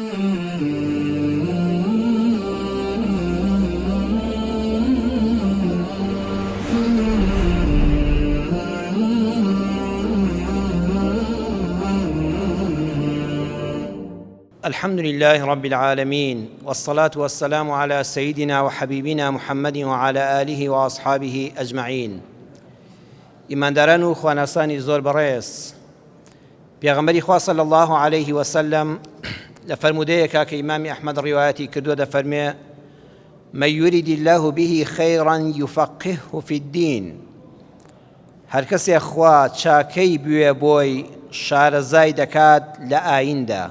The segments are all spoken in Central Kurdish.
الحمد لله رب العالمين والصلاة والسلام على سيدنا وحبيبنا محمد وعلى آله وأصحابه أجمعين ئیمانداران و خواناسانی زۆر بەڕێز پێغەمبەری خوا صلی الله علیه وسلم لە فەرموودەیەکا کە ئیمامی ئەحمەد ڕیوایەتی کردووە دەفەرمێ من يريد الله به خيرا يفقهه في الدين هەر کەسێ خوا چاکەی بوێ بۆی شارەزای دەکات لە ئاییندا.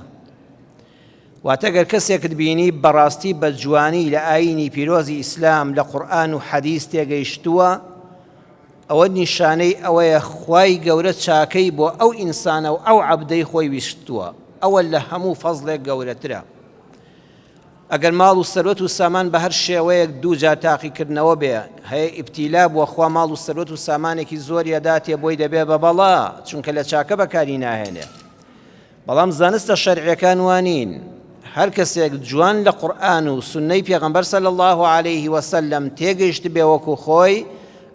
واتە گەر کەسێکت بینی بەڕاستی بە جوانی لە ئایینی پیرۆزی ئیسلام لە قورئان و حەدیس تێگەیشتووە، ئەوە نیشانەی ئەوەیە خوای گەورە چاکەی بۆ ئەو ئینسانە و ئەو عەبدەی خۆی ویستووە، ئەوە لە هەموو فەزڵێک گەورەترە. ئەگەر ماڵ و سەروەت و سامان بە هەر شێوەیەک دووجار تاقیکردنەوە بێ، هەیە ئیبتیلا بووە خوا ماڵ و سەروەت و سامانێکی زۆری ئەداتێ بۆی دەبێ بە بەڵا، چونکە لە چاکە بەکاری ناهێنێ. بەڵام زانستە شەرعیەکان وانین، هەر کەسێک جوان لە قورئان و سوننەی پێغەمبەر صلی اللە علیه وسلم تێگەیشتبێ وەکو خۆی،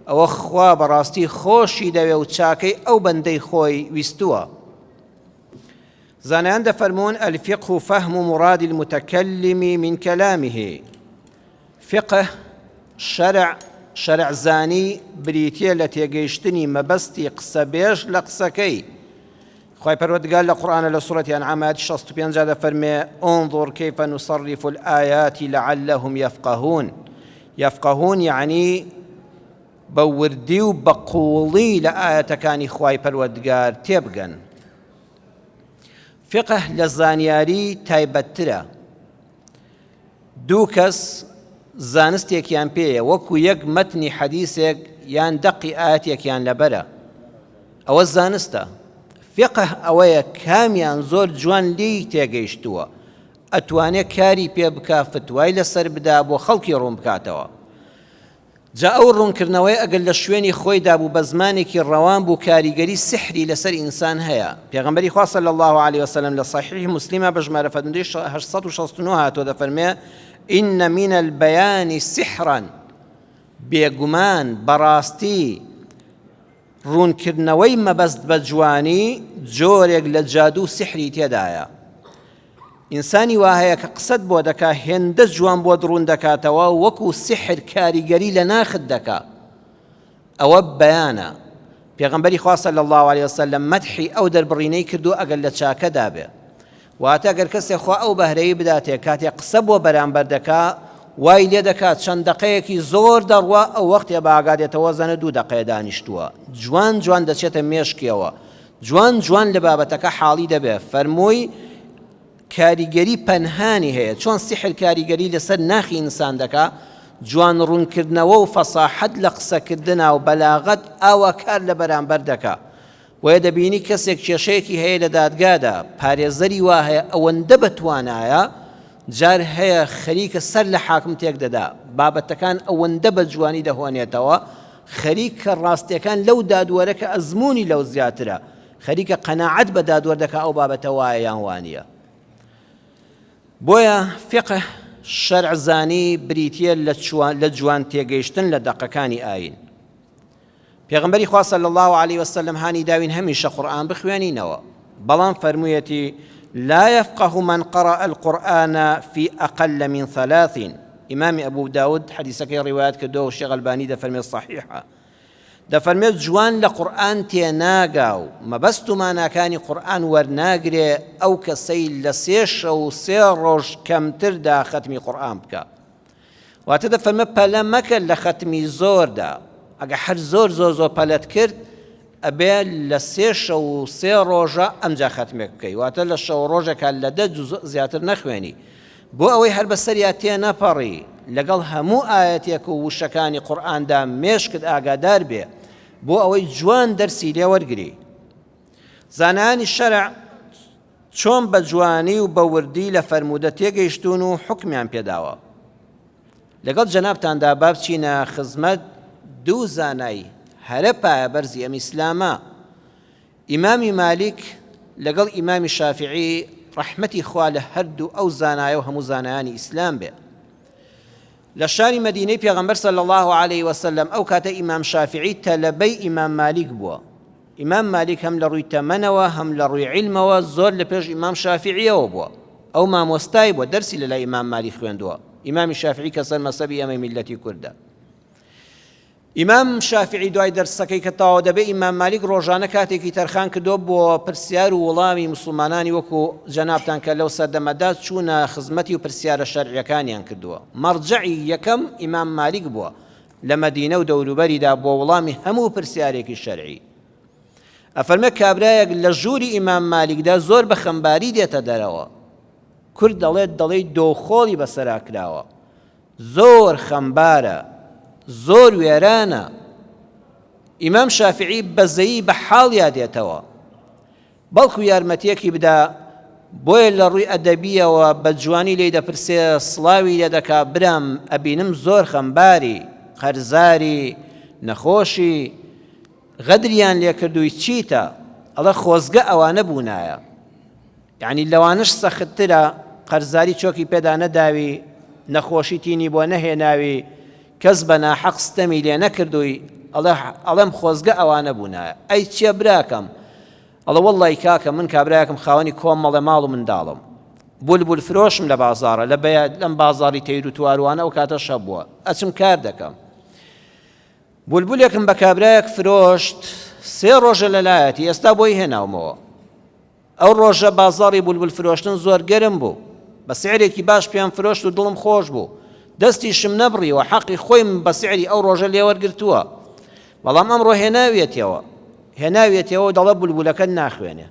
ئەوە خوا بەڕاستی خۆشی دەوێ و چاکەی ئەو بەندەی خۆی ویستووە. زانایان دەفەرموون الفقه فهم مراد المتکلم من کلامه فقه شەرع شەرعزانی بریتییە لە تێگەیشتنی مەبەستی قسەبێژ لە قسەکەی خوای پەروەردگار لە قورئانە لە سوڕەتی ئەنعام ئایەتی 65 دەفەرمێ انظر كيف نصرف الآيات لعلهم يفقهون يفقهون یعنی بە وردی و بە قووڵی لە ئایەتەکانی خوای پەروەردگار تێبگەن فقه لە زانیاری تایبەتترە. دوو کەس زانستێکیان پێیە وەکو یەک مەتنی حەدیسێک یان دەقی ئاەتێکیان لەبەرە ئەوە زانستە فقه ئەوەیە کامیان زۆر جوان لێی تێگەیشتووە ئەتوانێ کاری پێ بکا فتوای لەسەر بدا بۆ خەڵکی ڕوون بکاتەوە جا ئەو ڕوونکردنەوەیە ئەگەر لە شوێنی خۆیدا بوو بە زمانێکی ڕەوان بوو کاریگەری سحری لەسەر ئینسان هەیە پێغەمبەری خوا صلی اللە علیه وسلم لە صحیح مسلمە بە ژمارە فەرموودەی 869 هاتووە دەفەرمێ إن من البيان سحرا بێگومان بەڕاستی ڕوونکردنەوەی مەبەست بە جوانی جۆرێک لە جادوو و سیحری تێدایە. ئینسانی وا هەیە کە قسەت بۆ دەکا هێندە جوان بۆت ڕوون دەکاتەوە وەکو سیحر کاریگەری لە ناخت دەکا. ئەوە بەیانە. پێغەمبەری خوا صلی اللە علیە وسلم مەدحی ئەو دەربڕینەی کردووە ئەگەر لە چاکەدا بێ. واتە گەر کەسێ خوا ئەو بەهرەی بداتێ کاتێ قسە بۆ بەرامبەر دەکا وای لێ دەکا چەند دەقەیەکی زۆر دەڕوا ئەو وەختێ بە ئاگا دێتەوە زەنە دوو دەقەیە دانیشتووە جوان جوان دەچێتە مێشکیەوە جوان جوان لە بابەتەکە حاڵی دەبێ فەرمووی کاریگەری پەنهانی هەیە چۆن سیحر کاریگەری لەسەر ناخی ئینسان دەکا جوان ڕوونکردنەوە و فەساحەت لە قسەکردنا و بەلاغەت ئاوا کار لە بەرامبەر دەکا بۆیە دەبینی کەسێک کێشەیەکی هەیە لە دادگادا پارێزەری وا هەیە ئەوەندە بە توانایە جار هەیە خەریکە سەر لە حاکم تێک دەدا بابەتەکان ئەوەندە بە جوانی دەهۆنێتەوە خەریکە ڕاستیەکان لەو دادوەرە کە ئەزموونی لەو زیاترە خەریکە قەناعەت بە دادوەر دەکا ئەو بابەتە وایە یان وانییە بۆیە فقه شەرعزانی بریتییە لە جوان تێگەیشتن لە دەقەکانی ئایین پێغەمبەری خوا صلی اللە علیە وسلم هانی داوین هەمیشە قورئان بخوێنینەوە بەڵام فەرموویەتی لا يفقه من قرأ القرآن في أقل من ثلاث ئیمامی ئەبوو داود حەدیسەکەی ڕیوایەت کردووە و شێخ ئەلبانی دەفەرمێت صحیحە دەفەرمێت جوان لە قورئان تێناگا و مەبەست و ماناکانی قورئان وەرناگرێ ئەو کەسەی لە سێ شەو و سێ ڕۆژ کەمتردا خەتمی قورئان بکە واتە دەفەرمێ پەلە مەکە لە خەتمی زۆردا ئەگە هەر زۆر زۆر زۆر پەلەت کرد ئەبێ لە سێ شەو و سێ ڕۆژە ئەمجا خەتمێک بکەی واتە لە شەو ڕۆژێکا لە دە جوزء زیاتر نەخوێنی بۆ ئەوەی هەر بەسەریا تێنەپەڕی لەگەڵ هەموو ئایەتێک و وشەکانی قورئاندا مێشکت ئاگادار بێ بۆ ئەوەی جوان دەرسی لێ وەرگری زانایانی شەرع چۆن بە جوانی و بە وردی لە فەرموودە تێگەیشتوون و حوکمیان پێداوە. لەگەڵ جەنابتاندا با بچینە خزمەت دوو زانای هەرە پایەبەرزی ئەم ئیسلامە، ئیمامی مالیک لەگەڵ ئیمامی شافعی. ڕەحمەتی خوا لە هەردوو ئەو زانایە و هەموو زانایانی ئیسلام بێ. لە شاری مەدینەی پێغەمبەر صلی اللە علیە وسلم ئەو کاتە ئیمام شافعی تەلەبەی ئیمام مالیک بووە. ئیمام مالیک هەم لە ڕووی تەمەنەوە هەم لە ڕووی عیلمەوە زۆر لە پێش ئیمام شافعیەوە بووە. ئەو مامۆستای بووە، دەرسی لە لای ئیمام مالیک خوێندووە. ئیمامی شافعی کە سەر مەزهەبی ئێمەی میللەتی کوردە. ئیمام شافعی دوای دەرسەکەی کە تەواو دەبێ ئیمام مالیک ڕۆژانە کاتێکی تەرخان کردووە بۆ پرسیار و وڵامی موسڵمانانی وەکو جەنابتان کە لەو سەردەمەدا چوونە خزمەتی و پرسیارە شەرعیەکانیان کردووە مەرجەعی یەکەم ئیمام مالیک بووە لە مەدینە و دەوروبەریدا بۆ وڵامی هەموو پرسیارێکی شەرعی ئەفەرمێ کابرایەک لە ژووری ئیمام مالیکدا زۆر بە خەمباری دێتە دەرەوە کورد دەڵێت دەڵێی دۆخۆڵی بەسەرا کراوە زۆر خەمبارە زۆر وێرانە ئیمام شافعی بەزەیی بە حاڵیا دێتەوە بەڵکو یارمەتیەکی بدا بۆیە لە ڕووی ئەدەبیەوە بە جوانی لێی دەپرسێ سڵاوی لێ دەکا برام ئەبینم زۆر خەمباری قەرزاری نەخۆشی غەدریان لێکردووی چیتە ئەڵێ خۆزگە ئەوانە بوونایە یەعنی لەوانەش سەختترە قەرزاری چۆکی پێدا نەداوی، نەخۆشی تینی بۆ نەهێناوی، کەس بە ناحەق ستەمی لێ نەکردووی، ئەڵێ ئەڵێم خۆزگە ئەوانە بوونایە. ئەی چیە براکەم؟ ئەڵێ وەڵڵای کاکە من کابرایەکم خاوەنی کۆمەڵێ ماڵ و منداڵم. بولبول فرۆشم لە بازاڕە، لە بەیە لەم بازاڕی تەیر و تواروانە ئەو کاتەش هەبووە. ئەچم کار دەکەم. بولبولێکم بە کابرایەک فرۆشت، سێ ڕۆژە لەلایەتی، ئێستا بۆی هێناومەوە. ئەو ڕۆژە بازاڕی بولبول فرۆشتن زۆر گەرم بوو. بە سعرێکی باش پێم فرۆشت و دڵم خۆش بوو. دەستیشم نەبڕیوە، حەقی خۆیم بە سعری ئەو ڕۆژە لێ وەرگرتووە. بەڵام ئەمڕۆ هێناویەتیەوە. هێناویەتیەوە و دەڵێ بولبولەکەت ناخوێنێ.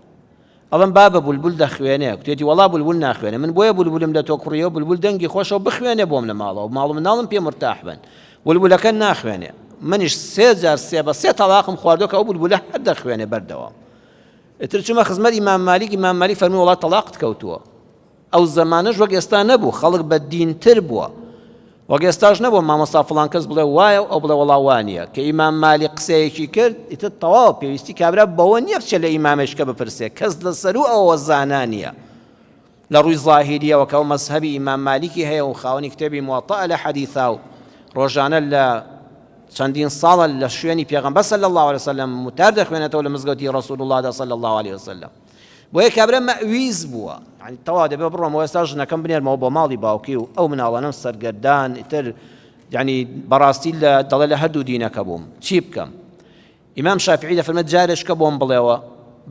ئەڵێم بابە بولبول دەخوێنێ. کوتێتی وەڵا بولبول ناخوێنێ. من بۆیە بولبولم لە تۆ کڕیەوە بولبول دەنگی خۆشە و بخوێنێ بۆم لە ماڵەوە ماڵ و مناڵم پێ مورتاح بن. بولبولەکەت ناخوێنێ. منیش سێ جار سێ بە سێ تەڵاقم خواردووە کە ئەو بولبولە هەر دەخوێنێ بەردەوام. ئیتر چوومە خزمەت ئیمام مالیک، ئیمام مالیک فەرمووی وەڵا تەڵاقت کەوتووە. ئەو زەمانەش وەک ئێستا نەبوو، خەڵک بە دینتر بووە. وەک ئێستاش نەبووە مامۆستا فڵان کەس بڵێ وایە و ئەو بڵێ وەڵا وا نییە. کە ئیمام مالیک قسەیەکی کرد، ئیتر تەواو پێویستی کابرا بەوە نییە بچێت لە ئیمامێکە بپرسێ، کەس لە سەروو ئەوەوە زانا نییە. لە ڕووی زاهیریەوە کە ئەو مەزهەبی ئیمام مالیکی هەیە و خاوەنی کتێبی موەتەئە لە حەدیثا و ڕۆژانە لە چەندین ساڵە لە شوێنی پێغەمبەر صلی الله علیه وسلم متار دەخوێنێتەوە لە مزگەوتی رسول الله دا صلی الله علیه وسلم بۆیە کابرا مەویز بووە یعنی تەوا دەبێ بڕۆمەوە ئێستا ژنەکەم بنێرمەوە بۆ ماڵی باوکی و ئەو مناڵانم سەرگەردان ئیتر یعنی بەڕاستی لە دەڵێ لە هەردوو دینەکە بووم چی بکەم ئیمام شافعی دەفەرمێت جارێشکە بۆم بڵێوە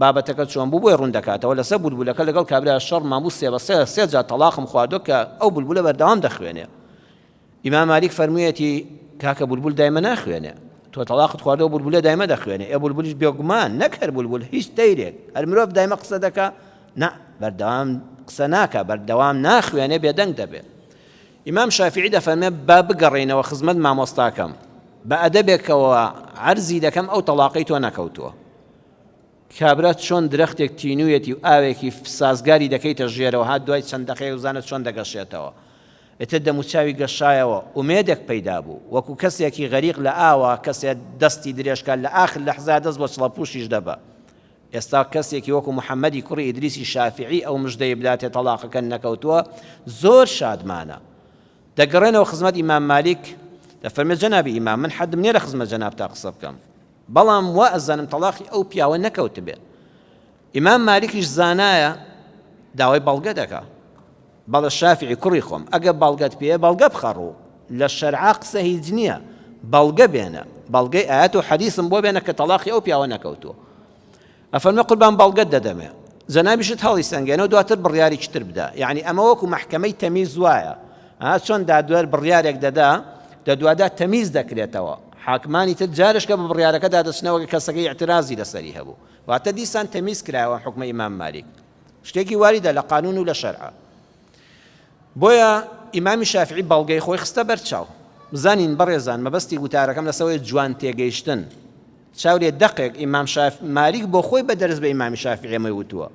بابەتەکە چۆن بوو بۆی ڕوون دەکاتەوە لەسەر بولبولەکە لەگەڵ کابرا شەڕمان بوو سێ بە سێ سێ جار تەڵاقم خواردووە کە ئەو بولبولە بەردەوام دەخوێنێ ئیمام مالیک فەرموویەتی کاکە بولبول دایمە ناخوێنێ تۆ تەڵاقت خواردەوە بولبولە دایمە دەخوێنێ ئێ بولبولیش بێگومان نەک هەر بولبول هیچ تەیرێک هەر مرۆڤ دایمە قسە دەکا نا بەردەوام قسە ناکا بەردەوام ناخوێنێ بێدەنگ دەبێ ئیمام شافعی دەفەرمێ با بگەڕێینەوە خزمەت مامۆستاکەم بە ئەدەبێکەوە عەرزی دەکەم ئەو تەڵاقەی تۆ نەکەوتووە. کابرا چۆن درەختێک تینوویەتی و ئاوێکی سازگاری دەکەیتە ژێرەوە ها دوای چەند دەقەیەک بزانە چۆن دەگەشێتەوە. ئیتر دەموچاوی گەشایەوە، ئومێدێک پەیدا بوو. وەکوو کەسێکی غەریق لە ئاوا کەسێ دەستی درێژ کا لە ئاخر لەحزا دەست بۆ چڵەپووشیش دەبا. ئێستا کەسێکی وەکو محەمەدی کوڕی ئیدریسی شافیعی ئەو مژدەی بداتێ تەڵاقەکە نەکەوتووە زۆر شادمانە. دەگەڕێنەوە خزمەت ئیمام مالیک دەفەرمێ جەنابی ئیمام من حەدم نییە لە خزمەت جەنابتا قسە بکەم بەڵام وا ئەزانم تەڵاقی ئەو پیاوە نەکەوتبێ. ئیمام مالیکیش زانایە داوای بەڵگە دەکا. بەڵێ شافعی کوڕی خۆم ئەگەر بەڵگەت پێیە بەڵگە بخە ڕوو لە شەرعا قسە هیچ نییە بەڵگە بێنە بەڵگەی ئاەت و حەدیثم بۆ بێنە کە تەڵاقی ئەو پیاوە نەکەوتووە ئەفەرمێ قوربان بەڵگەت دەدەمێ جەنابیشت هەڵی سەنگێنەوە دواتر بڕیارێکی تر بدە یعنی ئەمە وەکو مەحکەمەی تەمیز وایە ها چۆن دادوەر بڕیارێک دەدا دەدوادا تەمیز دەکرێتەوە حاکمانی تر جارشکە بە بڕیارەکەدا دەچنەوە کە کەسەکەی اعترازی لەسەری هەبوو واتە دیسان تەمیز کرایەوە حکومە ئیمام مالیک شتێکی واریدە لە قانون و لە شەرعە بۆیە ئیمامی شافعی بەڵگەی خۆی خستە بەرچاو بزانین بەڕێزان مەبەستی گوتارەکەم لەسەوەی جوان تێگەیشتن چاو لێ دەقێک ئیمام شاف مالیک بۆ خۆی بە دەرس بە ئیمامی شافعی ئەمەی وتووە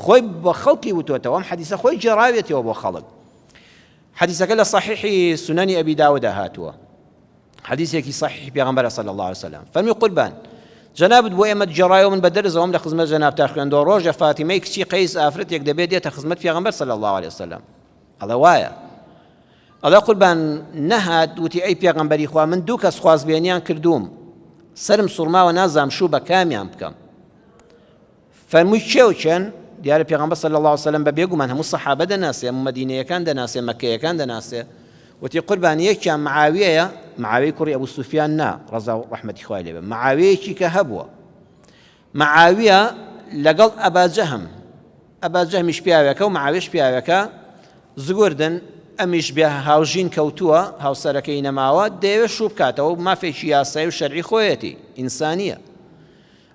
خۆی بە خەڵکی وتووەتەوە ئەم حەدیسە خۆی گێڕاوێتەوە بۆ خەڵک حەدیسەکە لە صحیحی سنەنی ئەبی داودا هاتووە حەدیثێکی صحیح پێغەمبەر صلی الله علیه وسلم فەرمی قوربان. جەنابت بۆ ئێمەت گێڕایەوە من بە دەرزەوەم لە خزمەت جەنابتا خوێندەوە ڕۆژێ فاتیمەی کچی قەیس ئافرەتێک دەبێت دێتە خزمەت پێغەمبەر صلی الله علیه وسلم ئەڵێ وایە ئەڵێ قوربان نەهات وتی ئەی پێغەمبەری خوا من دوو کەس خوازبێنیان کردووم سرم سوڕماوە نازام شوو بە کامیان بکەم فەرمووی کێ و کێن؟ دیارە پێغەمبەر صلی اللە علیە وسلم بە بێگومان هەموو سەحابە دەناسێ، هەموو مەدینەیەکان دەناسێ، مەککەیەکان دەناسێ. وتی قوربان یەکیان معاویەیە، معاویەی کوڕی ئەبو سوفیان نا، ڕەزا و ڕەحمەتی خوای لێ بێ، معاویەیەکی کە هەبووە. معاویە لەگەڵ ئەبا جەهم، ئەبا جەهمیش پیاوێکە و معاویەش پیاوێکە، زگوردن، ئەمیش بێ هاوژین کەوتووە، هاوسەرەکەی نەماوە، دەیەوێت شوو بکاتەوە، مافێکی یاسایی و شەرعی خۆیەتی، ئینسانییە.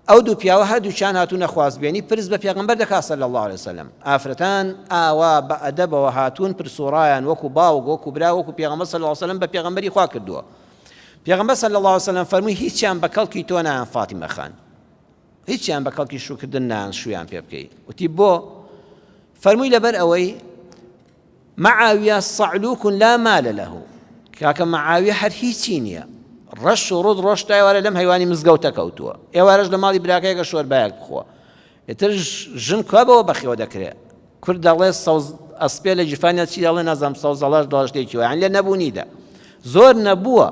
ئەو دوو پیاوە هەردووکیان هاتوونە خوازبێنی پرس بە پێغەمبەر دەکات صلی اللە علیە وسلم ئافرەتان ئاوا بە ئەدەبەوە هاتوون پرس و ڕایان وەکو باوک وەکو برا وەکو پێغەمبەر صلی اللە علیە وسلم بە پێغەمبەری خوا کردووە پێغەمبەر صلی اللە علیە وسلم فەرمووی هیچیان بە کەڵکی تۆ نایان فاتیمە خان هیچیان بە کەڵکی شووکردن نایان شوویان پێ بکەی وتی بۆ فەرمووی لەبەر ئەوەی معاویە صعلوک لا مال له کاکە معاویە هەر هیچی نییە ڕەش و ڕوت ڕۆژ تا ئێوارە لەم هەیوانی مزگەوتە کەوتووە ئێوارەش لە ماڵی براکەیەکە شۆربایەک بخۆ ئیتر ژن کوا بەوە بەخێوە دەکرێ کورد دەڵێ سەوز ئەسپێ لە جیفانیا چی دەڵێ نازانم سەوزەڵاش دەڵێ شتێکی وایان لە نەبوونیدا زۆر نەبووە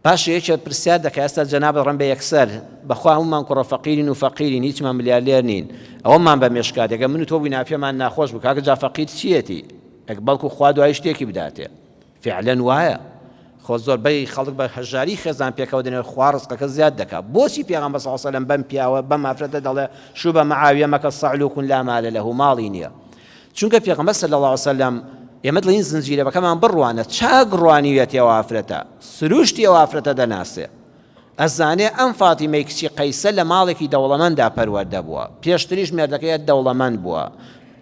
پاشە یەکێ پرسیار دەکا ئێستا جەنابت ڕەنبە یەکسەر بەخوا هەموومان کوڕە فەقیرین و فەقیرین هیچمان ملیاردێر نین ئەوەمان بە مێشکا دێ من و تۆ بووین پێمان ناخۆش بوو کاکە جا فەقیر چییەتی ئەک بەڵکو خوا دوای شتێکی بداتێ فعلەن وایە خۆ زۆربەی خەڵک بە هەژاری خێزان پێکەوە دەنێ خوا ڕزقەکە زیاد دەکا بۆچی پێغەمبەر صلی الله علیه و سلم بەم پیاوە بەم ئافرەتە دەڵێ شوو بە معاویە مەکە صعلوک لا مال له ماڵی نییە چونکە پێغەمبەر صلی اللە علیە وسلم ئێمە دڵین زنجیرەکەمان بڕوانە چاک ڕوانیویەتی ئەو ئافرەتە سروشتی ئەو ئافرەتە دەناسێ ئەزانێ ئەم فاتیمەی کچی قەیسە لە ماڵێکی دەوڵەمەندا پەروەردە بووە پێشتریش مێردەکەی دەوڵەمەند بووە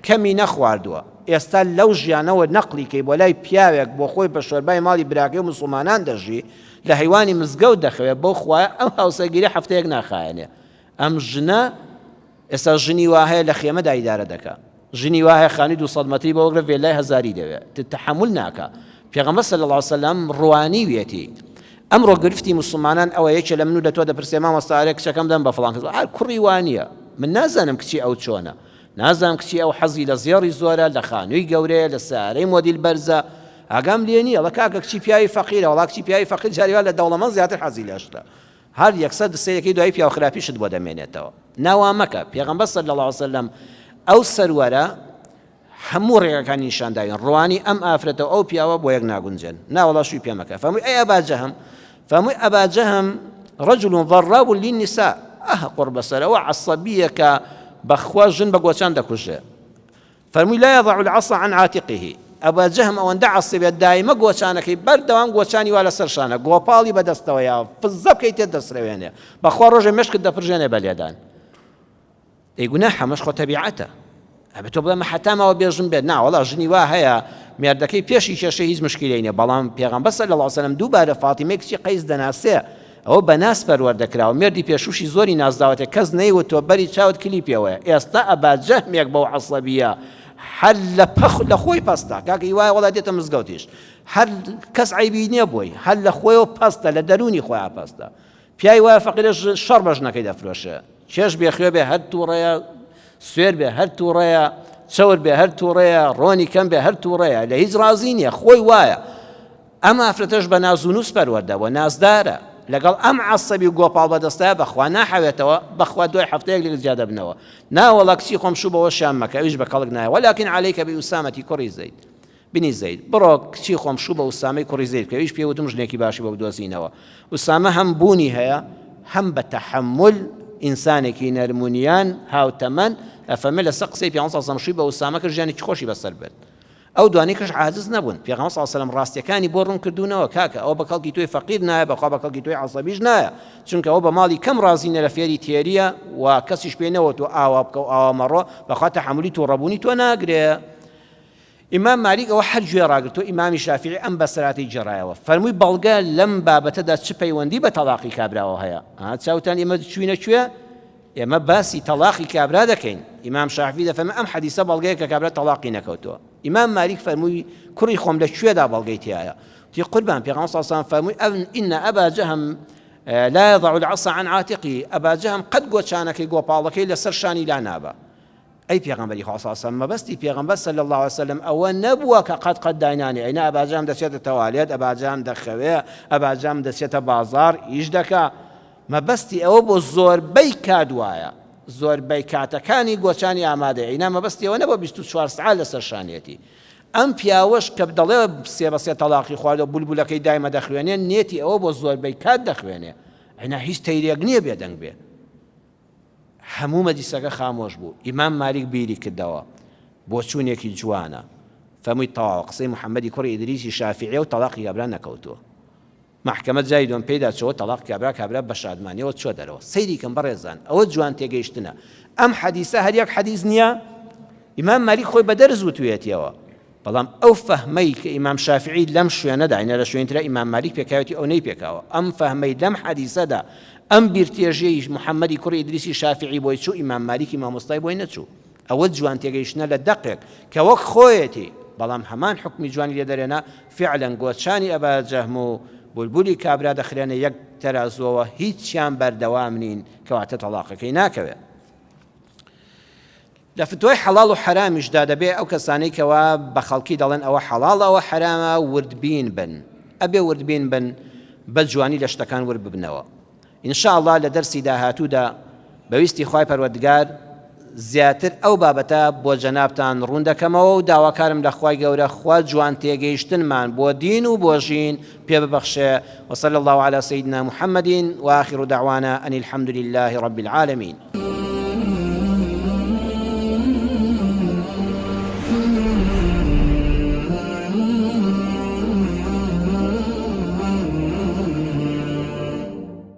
کەمی نەخواردووە ئێستا لەو ژیانەوە نەقلی کەی بۆ لای پیاوێک بۆ خۆی بە شۆربای ماڵی براکەی و مسوڵمانان دەژی لە هەیوانی مزگەوت دەخەوێ بەو خوایە ئەم هاوسەرگیری هەفتەیەک ناخایەنێ ئەم ژنە ئێستا ژنی وا هەیە لە خێمەدا ئیدارە دەکا ژنی وا هەیە خانوی 200 مەتری بۆ وەگرە ڤێلای هەزاری دەوێ تەحەمول ناکا پێغەمبەر صلی الله علیه وسلم ڕوانیویەتی ئەمڕۆ گرفتی موسڵمانان ئەوە یەکێ لە من و لە تۆ دەپرسێ مامۆستا ئەرێ کچەکەم دەم بە فڵان کەس هەر کوڕی وا نییە من نازانم کچی ئەو چۆنە نازانم کچی ئەو حەزی لە زێڕی زۆرە لە خانووی گەورەیە لە سارەی مۆدیل بەرزە ئاگام لێ نییە وەڵا کاکە کچی پیاوی فەقیرە وەڵا کچی پیاوی فەقیر جاری وا لە دەوڵەمەند زیاتر حەزی لە شتە هەر یەکسەر سەیرەکەی دوایی پیاو خراپیشت بۆ دەمێنێتەوە نا وا مەکە پێغەمبەر صلی اللە علیە وسلم ئەو سەروەرە هەموو ڕێگەکانی نیشان داوین ڕوانی ئەم ئافرەتە و ئەو پیاوە بۆ یەک ناگونجێن ناوەڵا شووی پێ مەکە فەرمووی ئەی ئەبا جەهم فەرمووی ئەبا جەهم رجل ضراب للنساء ئەه قڕ بەسەرەوە عەسەبییەکە بەخوا ژن بە گۆچان دەکوژێ فەرمووی لا یضع العصا عن عاتقه ئەبا جەهم ئەوەندە عەسەبیە دایمە گۆچانەکەی بەردەوام گۆچانی وا لەسەر شانە گۆپاڵی بەدەستەوەیە فزە بکەیت تێت دەسرەوێنێ بەخوا ڕۆژێ مشکت دەپرژێنێ بە لێدان ئەی گوناحە مەش خۆ تەبیعەتە ئەبێ تۆ بڵێ حتا ماوە بێژم بێت ناوەڵا ژنی وا هەیە مێردەکەی پێشی کێشەی هیچ مشکیلەی نیە بەڵام پێغەمبەر صلی اللە علیه وسلم دووبارە فاتیمەی کچی قەیس دەناسێ ئەوە بە ناز پەروەردە کراوە مێردی پێشووشی زۆری نازداوەتێ کەس نەیوتووە بەری چاوت کلی پێوەیە ئێستا ئەبا جەهمێک بەو عەسەبیە هەر لە پەخ لە خۆی پەستە کاکە هیوایە وەڵا دێتە مزگەوتیش هەر کەس عەیبی نییە بۆی هەر لە خۆیەوە پەستە لە دەروونی خۆیان پەستە پیاوی وایە فەقیرە شەڕ بە ژنەکەی دەفرۆشێ چێش بێ خوێ بێ هەر تووڕەیە سوێر بێ هەر تووڕەیە چەور بێ هەر تووڕەیە ڕۆنی کەم بێ هەر تووڕەیە لە هیچ ڕازی نییە خۆی وایە ئەم ئافرەتەش بە نازونوس پەروەردە بووە نازدارە لەگەڵ ئەم عەسەبی و گۆپاڵ بەدەستایە بەخوا ناحەوێتەوە بەخوا دوای هەفتەیەک لێک جیا دەبنەوە ناوەڵا کچی خۆم شوو بەوەشیان مەکە ئەویش بە کەڵک نایە وەلاکن عەلەیکە بی ئوسامەتی کوڕی زەید بنی زەید بڕۆ کچی خۆم شوو بە ئوسامەی کوڕی زەید بکە ئەویش پێی وتم ژنێکی باشی بۆ بدۆزینەوە ئوسامە هەم بوونی هەیە هەم بە تەحەمول ئینسانێکی نەرمونیان هاوتەمەن ئەفەرمێ لەسەر قسەی پێغەمبەر صلی اللە علیه و سلم شووی بە ئوسامە کرد ژیانێکی خۆشی بەسەر برد ئەو دوانەی کەش عاجز نەبوون پێغەمبەر صلی اللە علیه و سلم ڕاستیەکانی بۆ ڕوون کردوونەوە کاکە ئەوە بە کەڵکی تۆی فەقیر نایە بەخوا بە کەڵکی تۆی عەسەبیش نایە چونکە ئەوە بە ماڵی کەم ڕازی نیە لە فێری تێریە و کەسیش پێی نەوەتووە ئاوا بکە و ئاوا مەڕۆ بەخوا تەحەمولی توڕەبوونی تۆ ناگرێ ئیمام مالیک ئەوە هەر گوێ ڕاگرتو ئیمامی شافعی ئەم بەسەراتەی گێڕایەوە فەرمووی بەڵگە لەم بابەتەدا چ پەیوەندی بە تەڵاقی کابراوە هەیە چاوتان ئێمە چوینە کوێ ئێمە باسی تەڵاقی کابرا دەکەین، ئیمام شافعی دەفەرمێ ئەم حەدیسە بەڵگەیە کە کابرا تەڵاقی نەکەوتووە. ئیمام مالیک فەرمووی کوڕی خۆم لە کوێدا بەڵگەی تیایە؟ وتی قوربان پێغەمبەر صلی اللە علیه و سلم فەرمووی ئەن ئین ئەبا جەهم لا يضع العصا عن عاتقه ئەبا جەهم قەت گۆچانەکەی گۆپاڵەکەی لەسەر شانی لا نابا. ئەی پێغەمبەری خوا صلی اللە علیە وسلم مەبەستی پێغەمبەر صلی اللە علیە وسلم ئەوە نەبووە کە قەت قەت داینانێ ئەینا ئەبا جەهم دەچێتە تەوالێت ئەبا جەهم دەخەوێ ئەبا جەهم دەچێتە بازاڕ ئیش دەکا مەبەستی ئەوە بۆ زۆربەی کات وایە زۆربەی کاتەکانی گۆچانی ئامادەیە ئینا مەبەستی ئەوە نەبووە 24 سەعات لەسەر شانیەتی ئەم پیاوەش کە دەڵێ سێ بە سێ تەڵاقی خواردوە بولبولەکەی دایمە دەخوێنێ نێتی ئەوە بۆ زۆربەی کات دەخوێنێ ئەینا هیچ تەیرێک نییە بێدەنگ بێ هەموو مەجلیسەکە خامۆش بوو ئیمام مالیک بیری کردەوە بۆچوونێکی جوانە فەرمووی تەواوە قسەی محەممەدی کوڕی ئیدریسی شافیعیە و تەڵاقی کابرا نەکەوتووە مەحکەمە جاری دووەم پێیدا چۆوە تەڵاق کابرا کابرا بە شادمانیەوە چوە دەرەوە سەیری کەن بەڕێزان ئەوە جوان تێگەیشتنە ئەم حەدیسە هەر یەک حەدیس نییە ئیمام مالیک خۆی بە دەرز وتویەتیەوە بەڵام ئەو فەهمەی کە ئیمام شافعی لەم شوێنەدا ئینە لە شوێنترا ئیمام مالیک پێکاوێتی ئەو نەی پێکاوە ئەم فەهمەی لەم حەدیسەدا ئەم بیرتێژیەی محەممەدی کوڕی ئیدریسی شافعی بۆی چوو ئیمام مالیکی مامۆستای بۆی نەچوو ئەوە جوان تێگەیشتنە لە دەقێک کە وەک خۆیەتی بەڵام هەمان حوکمی جوانی لێ دەرێنا، فیعلەن گۆچانی ئەبا جەهم و بولبولی کابرا دەخرێنە یەک تەرازووەوە هیچیان بەردەوام نین کەواتە تەڵاقەکەی ناکەوێ. لە فتوای حەڵاڵ و حەرامیشدا دەبێ ئەو کەسانەی کەوا بە خەڵکی دەڵێن ئەوە حەڵاڵە ئەوە حەرامە وردبین بن ئەبێ وردبین بن بە جوانی لە شتەکان ورد ببنەوە. ان شاء اللە لە دەرسی داهاتوودا بە ویستی خوای پەروەردگار زیاتر ئەو بابەتە بۆ جەنابتان ڕوون دەکەمەوە و داواکارم لە خوای گەورە خوا جوان تێگەیشتنمان بۆ دین و بۆ ژین پێ ببەخشێ وصلی اللە علی سیدنا محمد وآخر دعوانا ان الحمد لله رب العالمین.